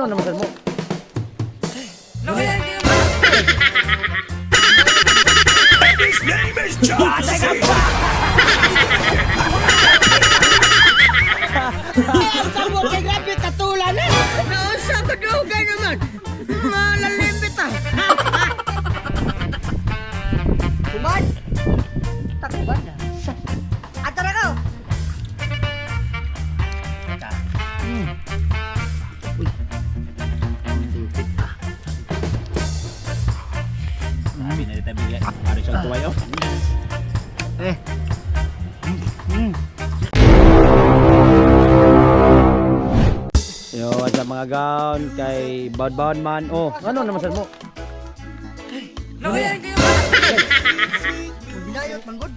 Ano naman mo? His name is John C. Ang sabot kay grabe katula na. Nausa ko dugay naman. Malalimbit ah. Kuman. Takuban na. Ato na ko. Sabi na dito bigla. Pare siyang tuway oh. Eh. Yo, sa mga gown kay Bad Bad Man. Oh, ano naman mo? Magbinayot manggod.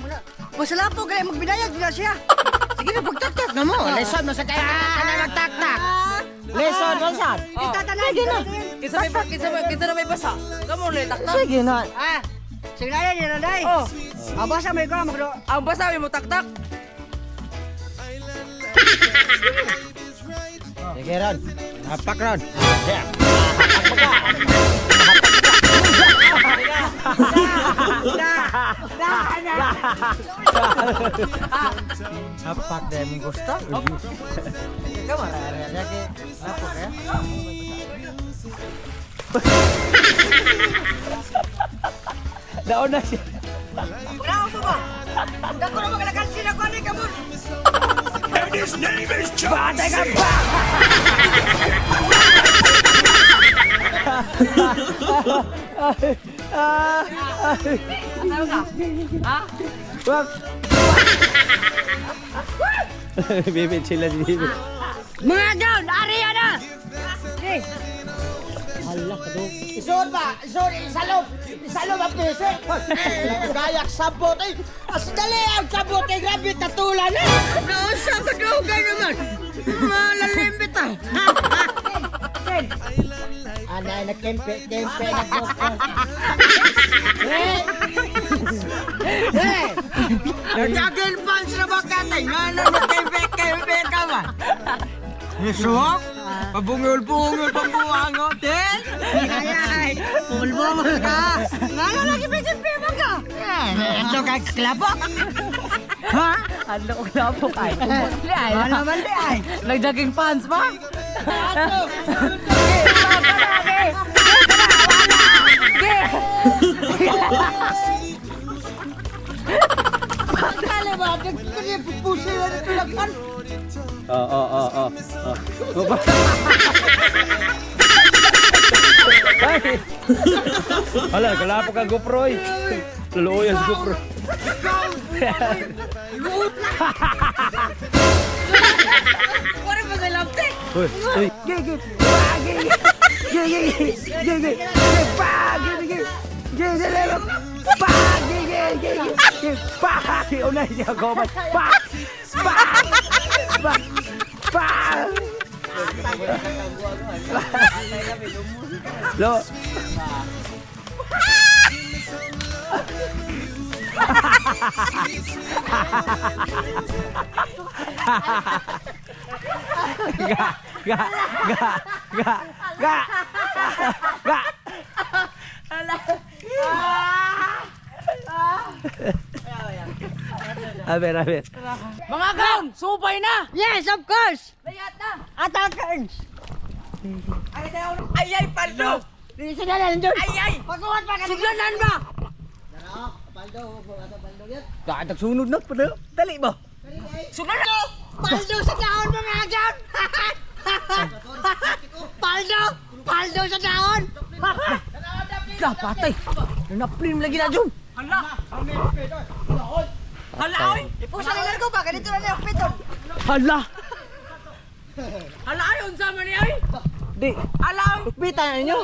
Wala. Masala po kaya magbinayot na siya. Sige na pagtaktak na mo. Lesson mo sa kaya ka na magtaktak. Lesson, lesson. Itatanay na. Kinsa na may basa. Kamo le taktak. Sige na. Ah. Sige na yan, yan na. Oh, Abasa may ko magdo. ang basa may mo taktak. Sige ron. Hapak ron. Hapak deh mong gusto. Ikaw maraya ke hapak ya. Daon na siya. Wala ko ba? Dako na magalakan sila ko ani kamo. And his name is John C. Ano ka? Ha? Wag. Bibi, chill lang si Bibi. Mga down, ari na. Eh, Isod ba? Isod, isalob. Isalob ang pisi. Gayak sabot. Ay, as dali ang sabot. Ay, grabe, tatula na. Nausa ko dugay naman. Malalimbit ah. Anay, nagkempe, kempe, nagkempe. Eh! Eh! Nagdagil pants na ba katay? Nga na nagkempe, kempe ka ba? Suwak? Pabungol-bungol pambuang o, ten? Ay, ay, pulbo ka. Nga na lagi kempe mo ka. Ito kay klabok. Ha? Ano ko na po kay. Ano man di ay? Nagjogging pants ba? Kale ba? Nagkuri pupusin na ito lagpan. Oh. Oh. Ay! Hala, kalapok ang GoPro eh. Luluoy ang GoPro. Wala pa sa lamte. Uy, uy. Ge, ge. Pa, ge, ge. Ge, ge, ge. Ge, ge. Ge, pa, ge, ge. Ge, ge, ge. Pa, ge, ge, ge, ge. Ge, pa. Ge, unay siya goban. Pa. Pa. Pa. Pa. Lo. Ga, ga, ga, ga, ga, ga. A ver, a ver. Mga gown, supay na. Yes, of course. Layat na. Attackers. Ay ay paldo. Dito na lang doon. Ay ay. Pagkuhan pa ka. Suglanan ba? Katagsunod na pa. Dali ba? Suglanan. Paldo sa dahon mga agam! Paldo! Paldo sa dahon! La patay. Naplin lagi na jud. Hala. Hala oy. Ipusa na lang ko ba? Ganito na lang pito. Hala. Hala ay unsa man ni oy? Di. Hala oy. Bita na ninyo.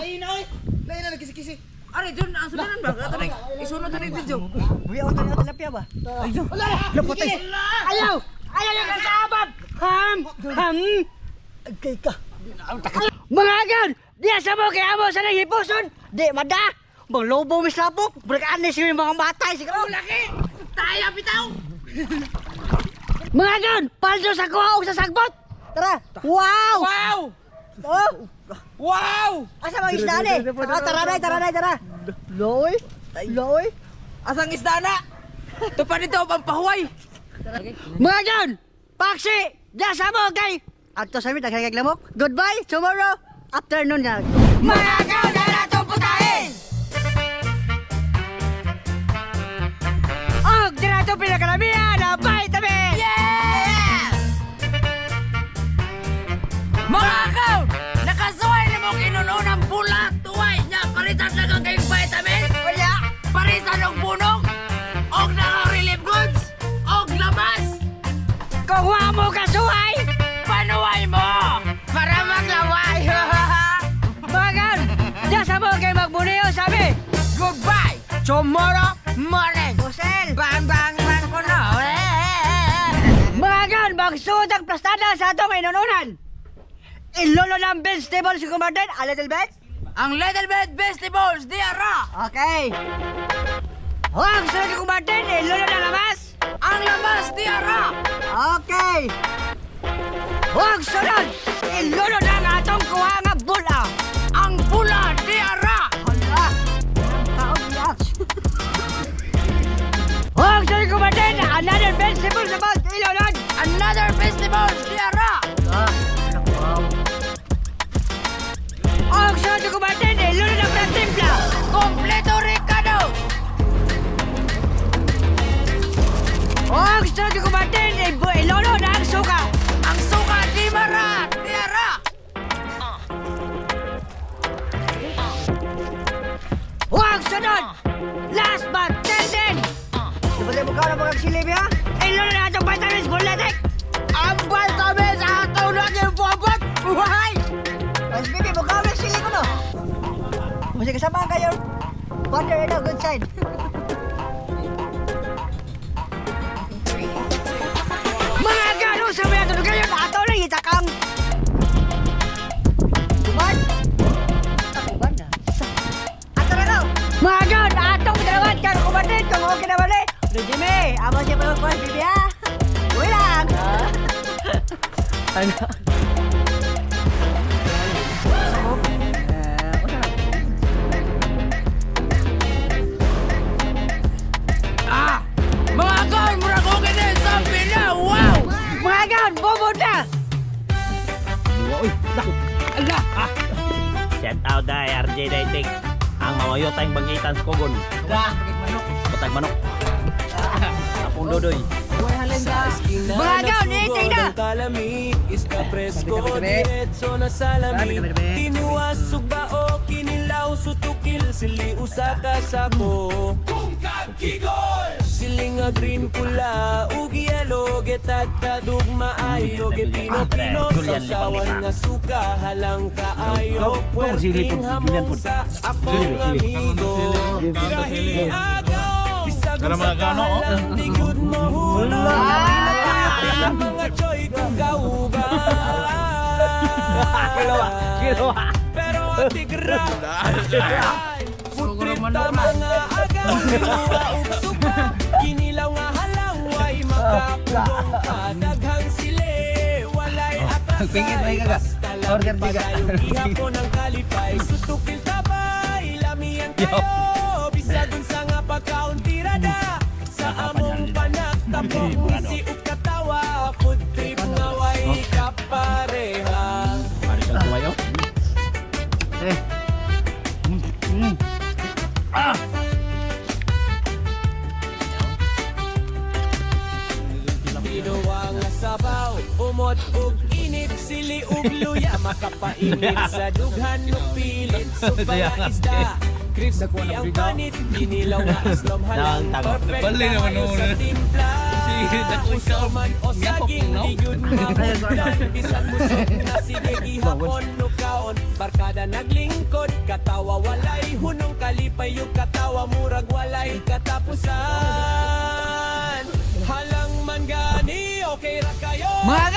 Ari jud ang suglanan ba? Ato na isunod na yung video. Buya ko na tilapia ba? Lapatay. Ayaw! Ayaw yung sa abab! Ham! Ham! Agay ka. Mga agam! Diya sa mo kaya mo sa nanghipuson! Di mada! Bang lobo mislapok! Berkaan ni siya yung mga matay siguro! Laki. Taya bitaw. Mga agam! Paldo sa kuha o sa sagbot! Tara! Wow! Wow. Oh! Wow! Asa mga isda ni? Ah, tara na, tara na, tara. Loy, loy. Asang isda na? Tupa nito pampahuway. Mga gan, paksi, dasa mo kay. Adto sa mi daghan lamok. Goodbye tomorrow afternoon na. Mga gan, na itong putahe! Og dira to pinakalamihan na vitamin. Yeah! Mga akaw! Nakasuway na mong inununang pula, tuway niya, parisan lang ang kayong vitamin? Wala. Parisan og bunong? Og naka-relief goods? Og lamas? Kung wa mo kasuhay, Panuway mo! Para maglaway! Mga gan, dasa mo kay magbuniyo sabi. Goodbye! Tomorrow morning! Bosel. Bang, bang, bang ko na! Mga gan, magsuot ang plastada sa atong inununan. Ilolo ng vegetables si Kumartin, a little bit. Ang Little Bit Vegetables, di ara! Okay. Huwag sunod kay Kumartin, ilolo ng lamas. Ang lamas, di ara! Okay. Huwag sunod, ilolo ng atong kuha nga bula. Ang pula, di ara! Hala, taong iyaks. Huwag sunod Kumartin, another vegetable sa bag, ilolod. Another vegetables, di ara! Ah, wow. Huwag sunod kay Kumartin, ilolo ng pratimpla. Kompleto Ricardo! Huwag sunod kay Kumartin, ilolo ng suka. Ang suka, di mara! Di ara! Huwag sunod! Last but ten! Diba tayo mukha na mga silib ha? Ilolo na atong vitamins, bulatik! Ang vitamins ato na yung bobot! Why? Mas bibi, mukha na sili ko no? Masih kasama kayo. Wonder in a good side. Mga gano'n sa mga tulog ngayon, ato na itakang. Kuman? Kuman na. Ato na daw. Mga gano'n, atong dalawan, kang kumatin, kung okay na mali. Ano, Jimmy, amo siya pa yung bibi ha? Uwi lang. Ano? Ah! Mga kaon, murag okay na yung zombie na! Wow! Mga gano'n, bubod na. Uy, ala. Ah. Shout out dai RJ Daitik. Ang mamayo tayong bangitan sa kugon. Patag manok. Apong dodoy. Mga gano'n, iting na. Kalami, iska presko, Tabi, tabi, tabi. diretso na salami. Tabi, tabi, tabi. Tinuas, sugba o kinilaw, sutukil, sili usa ka sako. Siling nga green pula, ug yellow, getagtadug maayo, gepino-pino, Julian, sausawan lipang-lipa. nga suka, halang kaayo, Kung sili po, puwerting Julian hamon po. sa akong Sili, sili. amigo. Pirahi agaw, bisag Tara, sa mga gano, oh. kahalang, di gyud mahulog. Ang mga choy kung kauban. Kilawa, kilawa. Pero tigra Food trip ta mga agaw Liwa ug suka Kinilaw nga halaway Makapulong ka Daghang sili Walay atrasay Pingit, pingit ka. Basta lang Order tiga. padayon Ihapon ang kalipay Sutukil tabay Lamian kayo Bisag unsa nga pagkaon tirada Sa among panaktapok Ngisi ug katawa Food trip nga way kapareha. Ano siyang tumayo? Eh. Ah! Ginawa nga sabaw, umot ug init, sili ug luya, makapainit sa dughan ug pilit, sugba nga isda. Crispy ang panit, kinilaw nga islom halang, perfect Bali naman kaayo noon. sa timpla. Sige, dako ikaw. Usaw man o saging, di gyud mahutdan, bisan busog na sige gihapon no kaon. Barkada naglingkod, katawa walay hunong kalipay ug katawa murag walay katapusan. Halang man gani, okay ra kayo. Mga